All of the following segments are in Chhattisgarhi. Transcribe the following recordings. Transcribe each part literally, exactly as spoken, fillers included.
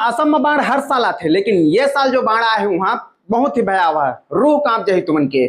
असम में बाढ़ हर साल आथे, लेकिन ये साल जो बाढ़ आए हे, वहां बहुत ही भयावह, रूह कांप जाही तुमन के।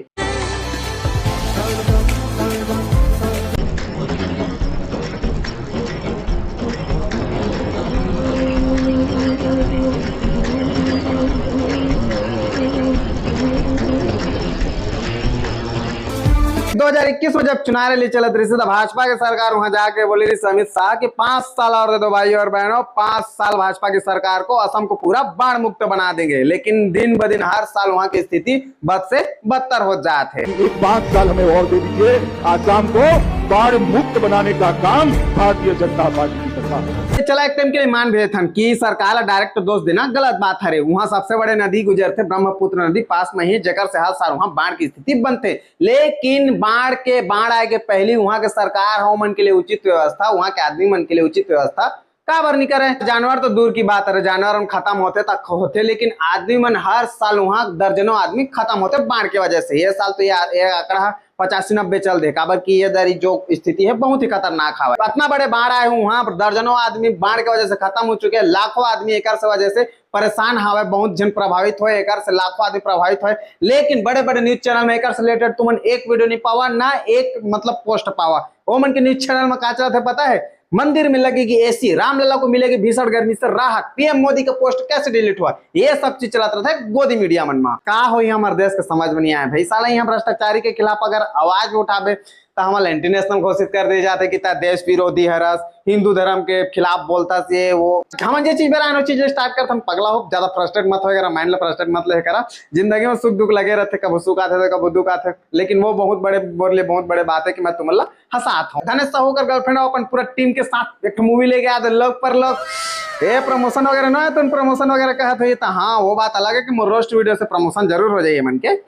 दो हज़ार इक्कीस में जब चुनाव रैली चलत रहिस, त भाजपा के सरकार वहां जाके बोले रहिस अमित शाह कि पांच साल और दे दो भाई और बहनों, पांच साल भाजपा की सरकार को, असम को पूरा बाढ़ मुक्त बना देंगे। लेकिन दिन ब दिन हर साल वहां की स्थिति बद से बदतर हो जात हे। एक पांच साल हमें और दे दीजिए, आसाम को बाढ़ मुक्त बनाने का काम भारतीय जनता पार्टी की सरकार। चला, एक टाइम के लिए मान भी लेथन कि सरकार ला डायरेक्ट दोष देना गलत बात हरे। वहां सबसे बड़े नदी गुजरथे ब्रह्मपुत्र नदी पास में ही, जेकर से हर साल वहां बाढ़ की स्थिति बनथे। लेकिन बाढ़ के, बाढ़ आए के पहली वहां के सरकार ह ओमन के लिए उचित व्यवस्था, वहां के आदमी मन के लिए उचित व्यवस्था काबर नहीं करे? जानवर तो दूर की बात हरे, जानवर मन खत्म होथे तक होथे, लेकिन आदमी मन हर साल वहां दर्जनों आदमी खत्म होथे बाढ़ के वजह से। ये साल तो ये, ये आंकड़ा पचासी नब्बे चल दे, काबर कि ये दरी जो स्थिति है बहुत ही खतरनाक हवे। इतना बड़े बाढ़ आए हुए, वहां पर दर्जनों आदमी बाढ़ के वजह से खत्म हो चुके हैं, लाखों आदमी एकर से वजह से परेशान हवे, बहुत जन प्रभावित होए, एकर से लाखों आदमी प्रभावित होए। लेकिन बड़े बड़े न्यूज चैनल में एकर से रिलेटेड तुमन एक वीडियो नहीं पावा, ना एक मतलब पोस्ट पावा। वो मन के न्यूज चैनल में का चलत है पता है? मंदिर में लगेगी एसी, रामलला को मिलेगी भीषण गर्मी से राहत, पीएम मोदी का पोस्ट कैसे डिलीट हुआ, ये सब चीज चलत रहता है गोदी मीडिया मन में। का होई हमर देश के समझ में नहीं आए भाई। साला यहाँ भ्रष्टाचारी के खिलाफ अगर आवाज उठाबे तो हमला एंटी नेशनल घोषित कर दिए जाते कि ता देश विरोधी हरस, हिंदू धर्म के खिलाफ बोलता से वो। हम जे चीज बेरा आनो चीज स्टार्ट करथन पगला हो, ज्यादा फ्रस्ट्रेट मत होए करा, माइंड ला फ्रस्ट्रेट मत ले करा। जिंदगी में सुख दुख लगे रहते, कबू सुख आते तो कबू दुख आते, लेकिन वो बहुत बड़े, बोले बहुत बड़े बात है कि मैं तुमला हंसात हूँ। धनेश साहू कर गर्लफ्रेंड अपन पूरा टीम के साथ एक मूवी लेके आते लोग पर लोग। ए प्रमोशन वगैरह ना है, तुम प्रमोशन वगैरह कहत हो ये तो हाँ, वो बात अलग है कि मोर रोस्ट वीडियो से प्रमोशन जरूर हो जाइए मन के।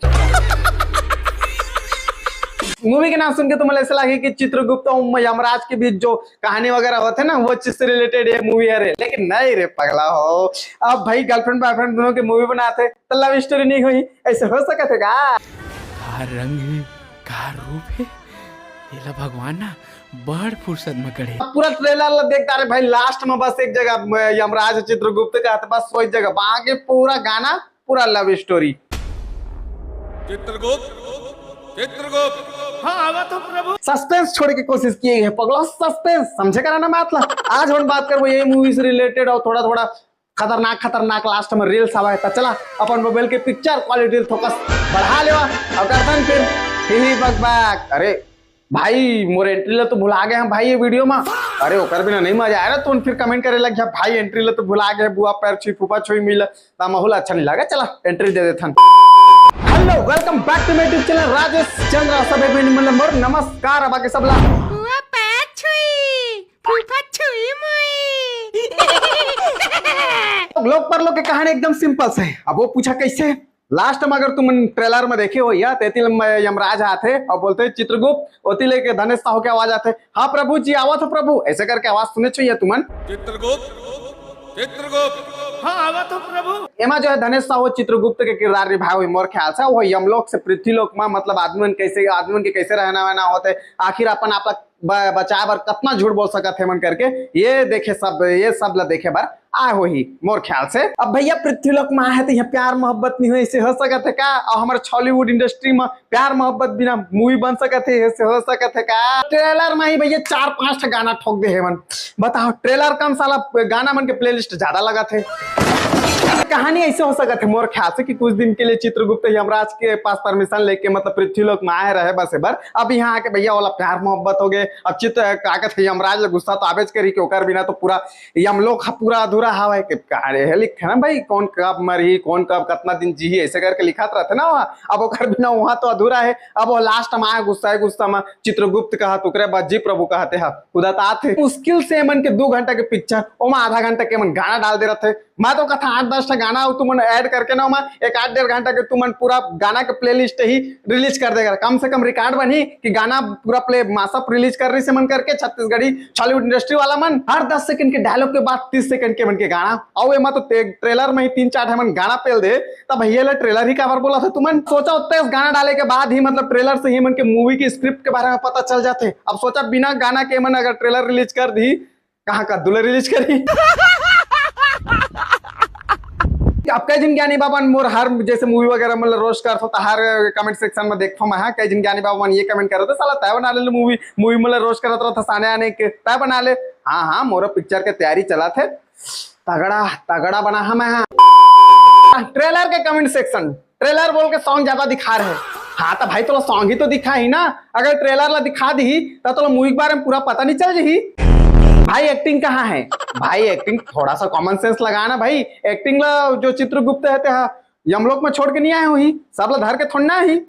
मूवी के नाम सुन के तुम्हें ऐसे लगे कि चित्रगुप्त और यमराज के बीच जो कहानी वगैरह होते ना, वो चीज से रिलेटेड ये मूवी है रे। लेकिन नहीं रे पगला हो, अब भाई गर्लफ्रेंड बॉयफ्रेंड दोनों की मूवी बनाते तो लव स्टोरी नहीं हुई, ऐसे हो सकते है का? का रंग है, का रूप है, एला भगवान ना बड़ फुर्सत में गढ़े। अब पूरा ट्रेलर ला देखता रे भाई, लास्ट में बस एक जगह म-, यमराज चित्रगुप्त का तो बस वही जगह, बाकी पूरा गाना पूरा लव स्टोरी। चित्रगुप्त, चित्रगुप्त। हाँ, आवा तो प्रभु। सस्पेंस छोड़ के कोशिश किए गए पगला, सस्पेंस समझे करा ना बात ला। आज हम बात करबो ये मूवी से रिलेटेड और थोड़ा थोड़ा खतरनाक खतरनाक लास्ट में रील्स आवे। तो चला अपन मोबाइल के पिक्चर क्वालिटी फोकस बढ़ा लेवा और गर्दन फिर ही बकबक। अरे भाई, मोर एंट्री ला तो भुला गए हैं भाई ये वीडियो में। अरे ओकर बिना नहीं मजा आए ना, तुम फिर कमेंट करे लग गया, "भाई एंट्री ला तो भुला गए, बुआ पैर छुई फूफा छुई मिला।" ता माहौल अच्छा नहीं लगा, चला एंट्री दे देथन। Hello, welcome back to my YouTube channel Rajesh Chandra. सब एक मिनट मतलब मोर नमस्कार अब आके सब ला। बुआ पैर छुई, फूफा छुई मुई। लोग पर लोग के कहानी एकदम सिंपल से है। अब वो पूछा कैसे? लास्ट में अगर तुमन ट्रेलर में देखे हो या तेती लम्बा यमराज आथे और बोलते हैं, "चित्रगुप्त", ओती लेके धनेश साहू की आवाज आथे, "हाँ प्रभु जी, आवत हो प्रभु", ऐसे करके आवाज सुने चाहिए तुमन। चित्रगुप्त, चित्रगुप्त। हाँ, आवत हो प्रभु। एमा जो है धनेश साहू चित्रगुप्त के किरदार निभाए हुए मोर ख्याल से वो यमलोक से पृथ्वीलोक में मतलब आदमी मन कैसे, आदमी मन के कैसे रहना वहना होते, आखिर अपन आप ला ब-, बचाए बर कतना झूठ बोल सकत हे मन करके, ये देखे सब, ये सब ला देखे बर आए होही मोर ख्याल से। अब भैया पृथ्वीलोक में आए हे तो यहाँ प्यार मोहब्बत नहीं होए, ऐसे हो सकत हे का? और हमारे छॉलीवुड इंडस्ट्री में प्यार मोहब्बत बिना मूवी बन सकत हे, ऐसे हो सकत हे का? ट्रेलर में ही भैया चार पांच ठा गाना ठोक दे हे मन। बताओ ट्रेलर कम साला गाना मन के प्लेलिस्ट ज्यादा लगत हे। कहानी ऐसे हो सकत हे मोर ख्याल से कि कुछ दिन के लिए चित्रगुप्त यमराज के पास परमिशन लेके मतलब पृथ्वीलोक में आए रहे बसे बर। अब यहाँ आके भैया वाला प्यार मोहब्बत हो गए, अब चित्र का कहत हे यमराज ले गुस्सा तो आबेज करी कि ओकर बिना तो पूरा यमलोक ह-, पूरा अधूरा हवा है। कि अरे हे लिखे ना भाई, कौन कब मरही, कौन कब कितना दिन जीही, ऐसे करके लिखात रहते ना वहाँ। अब ओकर बिना वहाँ तो अधूरा है। अब वो लास्ट में आए गुस्सा है, गुस्सा में चित्रगुप्त कहा तो ओकरे बाद जी प्रभु कहते हैं खुदा तात है। मुश्किल से मन के दो घंटा के पिक्चर, ओमा आधा घंटा के मन गाना डाल दे रहते। मैं तो कथा आठ दस ठा गाना अउ तुमन ऐड करके ना, मैं एक आध डेढ़ घंटा के तुमन पूरा गाना के प्लेलिस्ट ही रिलीज कर देगा। कम से कम रिकॉर्ड बनही कि गाना पूरा प्ले मासअप रिलीज कर रही से मन करके छत्तीसगढ़ी छॉलीवुड इंडस्ट्री वाला मन। हर दस सेकंड के डायलॉग के बाद तीस सेकंड के मन के गाना। अउ एमा तो ते-, ट्रेलर में ही तीन चार ठे मन गाना पेल दे, तब भैया ले ट्रेलर ही काबर बोला था तुमन? सोचा उत्ते गाना डाले के बाद ही मतलब ट्रेलर से ही मन के मूवी की स्क्रिप्ट के बारे में पता चल जाते। अब सोचा बिना गाना के मन अगर ट्रेलर रिलीज कर दी, कहाँ का दुल्हन रिलीज करी? अब कई झन ज्ञानी बाबा मोर हर जैसे मूवी वगैरह मतलब रोस्ट करत हो, तो हर कमेंट सेक्शन में देखथो मैं, हाँ, कई झन ज्ञानी बाबा मन ये कमेंट करत हो, "साला तय बना ले मूवी, मूवी मतलब रोस्ट करत रहत साने आने के, तय बना ले।" हाँ, हाँ, मोर पिक्चर के तैयारी चलत हे, तगड़ा तगड़ा बना है मैं, हाँ। ट्रेलर के कमेंट सेक्शन, ट्रेलर बोल के सॉन्ग ज्यादा दिखा रहे। हाँ, तो भाई, तोला सॉन्ग ही तो दिखा ही ना। अगर ट्रेलर ला दिखा दी, तो तोला मूवी के बारे में पूरा पता नहीं चल जाही। भाई, एक्टिंग कहाँ है? भाई, एक्टिंग, थोड़ा सा कॉमन सेंस लगा ना भाई। एक्टिंग ला जो चित्रगुप्त है, ते हा यमलोक में छोड़ के नहीं आए हो ही, सब ला धर के थोड़ना ही।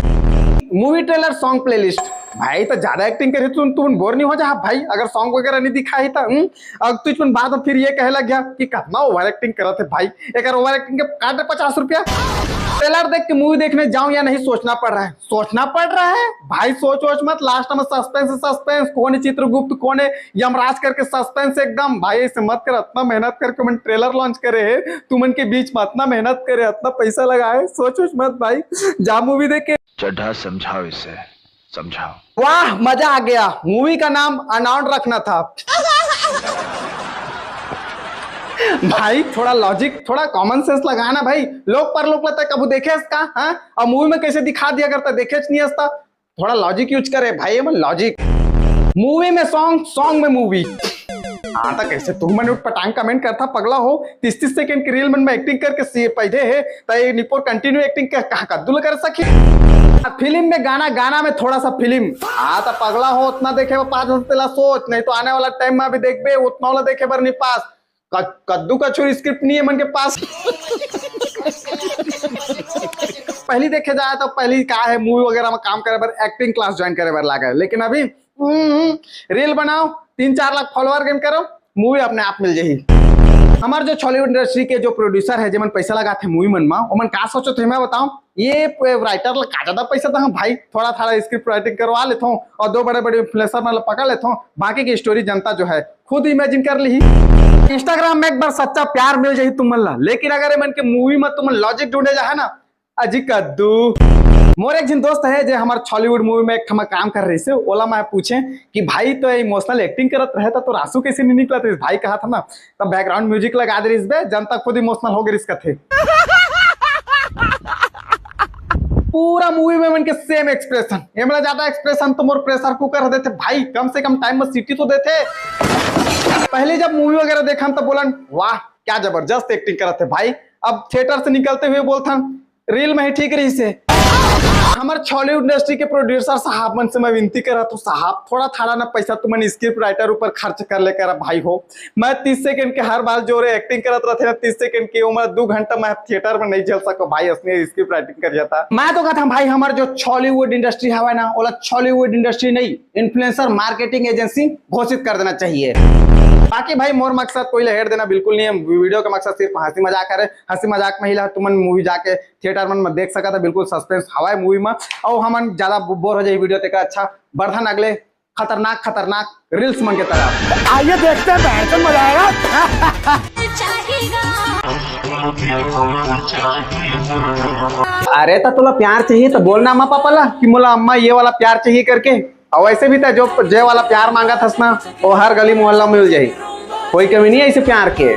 मूवी ट्रेलर सॉन्ग प्लेलिस्ट, भाई, तो ज्यादा एक्टिंग करे तू, तू बोर नहीं हो जा भाई, अगर सॉन्ग वगैरह नहीं दिखाई तो। हम्म? अब तू इसमें बाद में फिर ये कहे लग गया कि कितना ओवर एक्टिंग करत है भाई, एक ओवर एक्टिंग के काट पचास रुपया। ट्रेलर देख के मूवी देखने जाऊं या नहीं, सोचना पड़ रहा है, सोचना पड़ रहा है भाई। सोच वोच मत, लास्ट में सस्पेंस, सस्पेंस, कौन है चित्रगुप्त, कौन है यमराज करके सस्पेंस एकदम। भाई, ऐसे मत कर, इतना मेहनत करके मन ट्रेलर लॉन्च करे है, तुमन के बीच में इतना मेहनत करे, इतना पैसा लगाए, सोच वोच मत भाई, जा मूवी देख के। चड्ढा, समझाओ इसे, समझाओ। वाह, मजा आ गया। मूवी का नाम अननोन रखना था। भाई, थोड़ा लॉजिक, थोड़ा कॉमन सेंस लगाना भाई। लोक परलोक ला तक कभू देखे हस का, हाँ? और मूवी में कैसे दिखा दिया करता, देखे नहीं हस ता? थोड़ा लॉजिक यूज करे भाई, मन लॉजिक। मूवी में सॉन्ग, सॉन्ग में मूवी। हाँ, तो कैसे तू मन उठ पटांग कमेंट करता पगला हो, तीस तीस सेकंड की रील मन में एक्टिंग करके सी पैदे है, तो ये निपोर कंटिन्यू एक्टिंग का कहाँ कद्दू कर सकी? फिल्म में गाना, गाना में थोड़ा सा फिल्म। हाँ, तो पगला हो, उतना देखे वो पाँच घंटे ला सोच, नहीं तो आने वाला टाइम में भी देखबे, उतना वाला देखे बर नहीं पास। क-, कद्दू का छुरी स्क्रिप्ट नहीं है मन के पास। पहली देखे जाए तो पहली का है, मूवी वगैरह में काम करे बर एक्टिंग क्लास ज्वाइन करे बर लागे, लेकिन अभी हम्म, रील बनाओ, तीन चार लाख फॉलोअर गेन करो, मूवी अपने आप मिल जाही। हमार जो छॉलीवुड इंडस्ट्री के जो प्रोड्यूसर है, जेमन पैसा लगाथे मूवी मन मा, ओमन का सोचत हे मैं बताऊं, ये राइटर ला का ज्यादा पैसा दहा भाई, थोड़ा थोड़ा स्क्रिप्ट राइटिंग करवा लेथो और दो बड़े बड़े इन्फ्लुएंसर मन ला पकड़ लेथो, बाकी की स्टोरी जनता जो है खुद इमेजिन कर ली। इंस्टाग्राम में एक बार सच्चा प्यार मिल जाही तुमन ला, लेकिन अगर एमन के मूवी में तुमन लॉजिक ढूंढे जाहे ना, अजी कद्दू। मोर एक झिन दोस्त है जे हमार छॉलीवुड मूवी में एक ठमा काम कर रहिस हे, ओला मैं पूछे कि भाई तो इमोशनल एक्टिंग करत रहे था तो आंसू कैसे नहीं निकलत रहिस? भाई कहा था ना, तब बैकग्राउंड म्यूजिक लगा दे रहिस बे, जनता खुद इमोशनल हो गई कथे। पूरा मूवी में मन के सेम एक्सप्रेशन, एमला ज्यादा एक्सप्रेशन तो मोर प्रेशर कुकर देथे भाई, कम से कम टाइम में सीटी तो देथे। पहले जब मूवी वगैरह देखन तो बोलन, "वाह, क्या जबरदस्त एक्टिंग करत है भाई।" अब थिएटर से निकलते हुए बोलथन, "रील में ही ठीक रहिस हे।" हमार छॉलीवुड इंडस्ट्री के प्रोड्यूसर साहब मन से मैं विनती करत हूँ, साहब, थोड़ा थाड़ा ना पैसा तुमन स्क्रिप्ट राइटर ऊपर खर्च कर लेकर अब भाई हो। मैं तीस सेकंड के हर बार जो रे एक्टिंग करत रहते ना, तीस सेकंड के उम्र, दो घंटा मैं थिएटर में नहीं झेल सको भाई, असने स्क्रिप्ट राइटिंग कर जाता। मैं तो कहता हूँ भाई, हमार जो छॉलीवुड इंडस्ट्री हवा ना, ओला छॉलीवुड इंडस्ट्री नहीं, इन्फ्लुएंसर मार्केटिंग एजेंसी घोषित कर देना चाहिए। बाकी भाई, मोर मकसद कोई ला हेट देना बिल्कुल नहीं है। वीडियो का मकसद सिर्फ हंसी मजाक है। हंसी मजाक में ही ला तुमन मूवी जाके थिएटर मन में देख सकत है, बिल्कुल सस्पेंस हवाए मूवी में। और हमन ज्यादा बोर हो जाए वीडियो, तेकर अच्छा बढ़थन अगले खतरनाक खतरनाक रील्स मन के तरफ। आइए देखते हैं, बहन चोद मजा आएगा। अरे, तो तोला प्यार चाहिए तो बोलना अम्मा पापा ला कि मोला अम्मा ये वाला प्यार चाहिए करके। और वैसे भी तो जो, जे वाला प्यार मांगत हस ना, वो हर गली मोहल्ला में मिल जाही। कोई कमी नहीं है इसे प्यार के।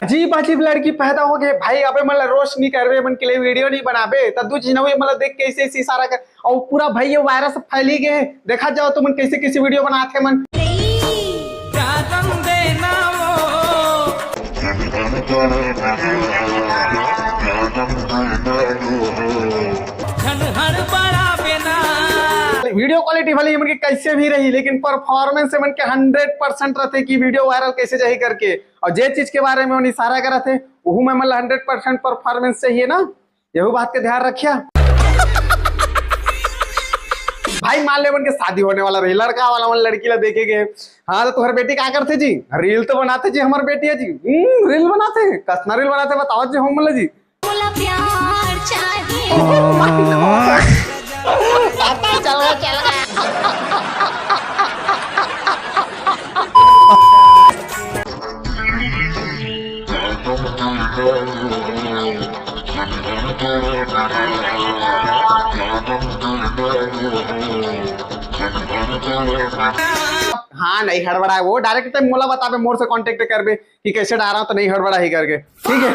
अजीब अजीब लड़की पैदा हो गए भाई, अबे मन ला रोस्ट नहीं करबे, मन के लिए वीडियो नहीं बनाबे, तो दू झिन अउ ये मन ला देख के ऐसे ऐसे इशारा कर, और पूरा भाई ये वायरस फैली गए। देखा जाओ तुमन कैसे कैसे वीडियो बनाते मन। वीडियो क्वालिटी भले हमन के कैसे भी रही, लेकिन परफॉर्मेंस से मन के हंड्रेड परसेंट रहते कि वीडियो वायरल कैसे जाही करके। और जे चीज के बारे में मन इशारा करत हे, वहू में मन ला हंड्रेड परसेंट परफॉर्मेंस चाहिए ना, यहू बात के ध्यान रखिया। भाई, मान ले मन के शादी होने वाला रही, लड़का वाला मन लड़की ला देखे गए, हाँ, तो तुहर बेटी का करथे जी? रील तो बनाथे जी, हमार बेटी है जी। हम्म, रील बनाथे, कसना रील बनाथे, बताओ जी, हम बोले जी। बोला प्यार चाहिए। पता चल गया, चल गया। हाँ, नहीं हड़बड़ा, वो डायरेक्ट टाइम मोला बताबे, मोर से कॉन्टेक्ट करबे कि कैसे डारा तो नहीं हड़बड़ा ही करके, ठीक है।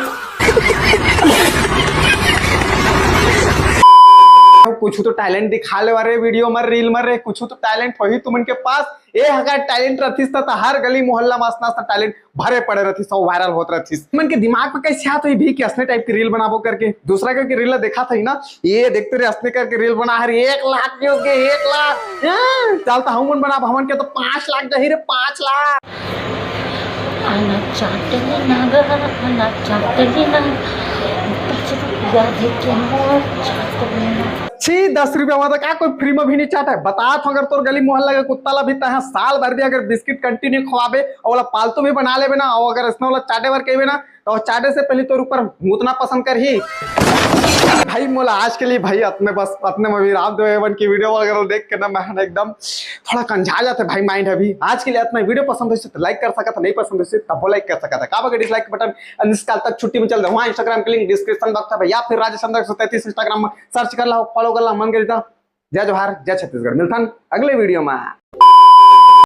कुछ तो टैलेंट दिखा ले रे वीडियो में, रील में रे, कुछ तो टैलेंट होही तुमन के पास। ए अगर टैलेंट रहतिस त हर गली मोहल्ला में असना असना टैलेंट भरे पड़े रहतिस, सब वायरल होत रहतिस। मन के दिमाग में कैसे आत होही भी कि असने टाइप के रील बनाबो करके? दूसरा के रील देखा था ना, ये देखते रहे असने करके रील बना हर एक लाख व्यूज के, एक लाख। हाँ, चल तो हमन बनाब, हमन के तो पाँच लाख जाही रे, पाँच लाख। आना चाट लेना ग, आना चाट लेना। पाँच रुपया दे के मोर चाट लेना। छी, दस रुपया में तो का कोई फ्री में भी नहीं चाटा है। बता तो, अगर तोर गली मोहल्ला के कुत्ता ला भी तहाँ साल भर भी अगर बिस्किट कंटिन्यू खवाबे और ओला पालतू भी बना लेबे ना, और अगर इसने वाला चाटे बर कहबे ना, तो चाटे से पहले तोर ऊपर मूतना पसंद करही। भाई मोला आज के लिए भाई अतने, बस अतने में विराम देवे। एमन की वीडियो वगैरह देख के ना मैं एकदम थोड़ा कंझा जाते भाई माइंड अभी। आज के लिए अतने। वीडियो पसंद होइस त लाइक कर सकत, नहीं पसंद होइस तब लाइक कर सकत है। का बगे डिसलाइक बटन अनिष्काल तक छुट्टी में चल दे, वहाँ इंस्टाग्राम के लिंक डिस्क्रिप्शन बॉक्स में भैया, फिर राजेश चंद्र एक सौ तैंतीस इंस्टाग्राम में सर्च कर ला, फॉलो कर ला, मन करी त। जय जोहार, जय छत्तीसगढ़, मिलथन अगले वीडियो में।